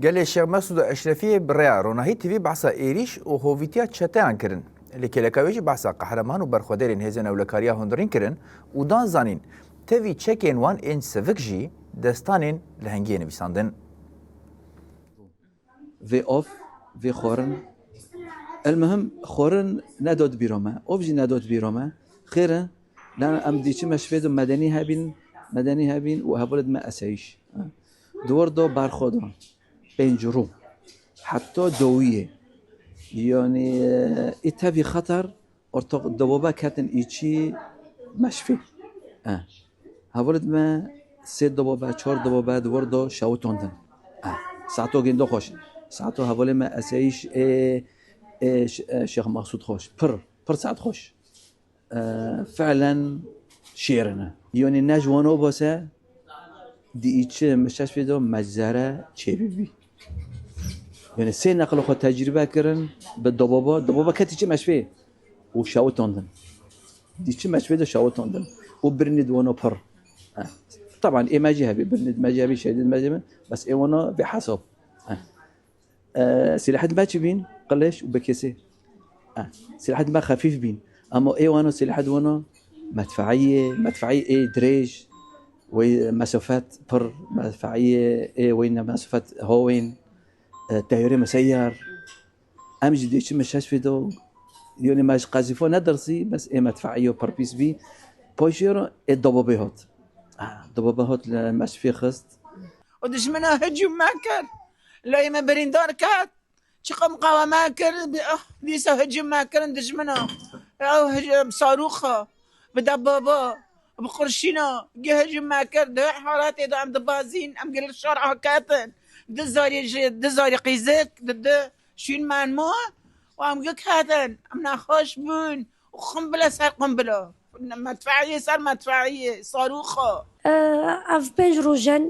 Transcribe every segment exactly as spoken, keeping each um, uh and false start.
Gelê Şêx Mesûd Eşrefiyê bi rêya Ronahî T V behsa êrîş û hovîtiya çeteyan kirin. Li kêleka wê jî behsa qehreman û berxwedêrên hêzên ewlekariya hundirîn kirin û dan zanîn, tevî çekên wan ên sivik jî destanên lehengiyê nivîsandin. Vê av, vê xwarin. Elmihim, xwarin nedot bîra me, av jî nedot bîra me. Xêr e, lê em diçin meşvê de medenî hebîn, medenî hebîn û hevalê me eseyîş. Di wir de berxwe de pênc rû heta dawiyê. Yanî ê tevî xeter ortak dibaba ketin îçî meşvê. E. Hevalê me sê dibaba, çar dibaba di wir de şewitandin. E. Saeto gêndo xweş. Saeto hevalê me eseyîş ê, ê Ş-, ê Şêx Mexsûd xweş. Pir, pir saet xweş. E, fiilen şêrine. Yanî ne ji wan obase di îçi meşeşvê de meczere çêbibî. Yanî sê neqil xwe tecrîbe kirin bi dibaba, dibaba ketî çi meşvê û şewitandin. Di çi meşvê de şewitandin û birînê di wana pir. E, teban ê me jî hebî, birînê di me jî hebî, şehîdê di me jî hebî, bes ê wana bê hesab. E. E, silahê di me çi bîn? Qiliş û bikêsê. E, silahê di me xefîf bîn. Ama ê wano silahê di wano medfeî yê, medfeî ê dirêj, wey mesafet pir, medfeî yê, ê wey ne mesafet hawên, e, teyarê meseyar. Em jî dê çi meşeş fê do, yonê me ji qezîfo nedirsî, bes ê medfeî yo pir pîs bî. Paşê ro ê dibabê hat. E, dibabê hat li meşfê xist. û dijmina hicûm me kir. Lê me birîndar ket. Çiqa muqaweme kir, ah, dîsa hicûm me kirin dijmina. Ew hicûm sarûxa, bi debaba, bi qurşîna, gi hicûm me kir. Di halatê de em dibazîn, em gi li şer aketin. Di zarî ji, di zarî qîzik, di, di şûn me ma, û em gi ketin. Em nexweş bûn. Û qumbile ser qumbile. Medfeiyê ser medfeiyê, sarûxa. Ev pênc roj in,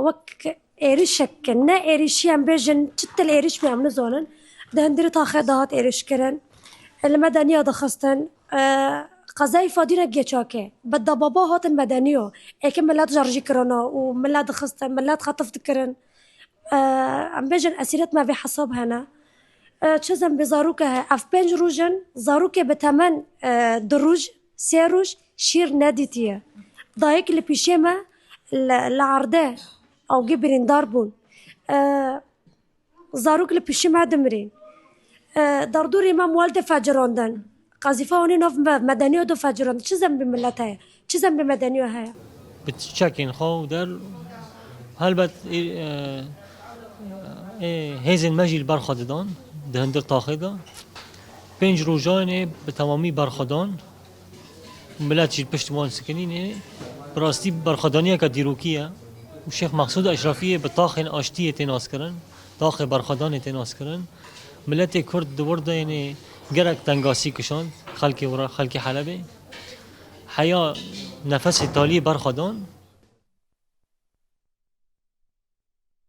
wek êrişek, ne êrişî em bêjin, çi til êriş bû em nizanin. Di hundirê taxê de hat êriş kirin. Li medeniya dixistin. Qezayê Fadînek Geçakê bi debaba hatin medeniya. Êkê milet jarjî kirana û milet dixistin, milet xetif dikirin. Em bêjin esîret me vê hesab hene. Çi zembê zarokê heye? Ev pênc roj in, zarokê bi temen du roj, sê roj şîr nedîtiye. Dayik li pîşê me li, li erdê awgê birîndar bûn. Zarok li pîşê me dimirîn. Derdorê me mal de fecirandin. Qezîfa wan ê nav me, medeniya de fecirandin. Çi zembê milet heye? Çi zembê medeniya heye? Bi çekên xwe û der helbet ê, ê hêzên me jî li ber xwe didan, di hundir taxê de. Pênc rojan ê bi temamî ber xwe dan. Milet jî li pişt wan sikinînê. Bi rastî berxwedaniyeke dîrokî ye û Şêx Mexsûd Eşrefiyê bi taxên aştiyê tê naskirin, taxê berxwedanê tê naskirin. Miletê Kurd di wir de yênê gelek tengasî kişand, xelkê wir, xelkê Helebê. Heya nefesê taliyê berxwe dan.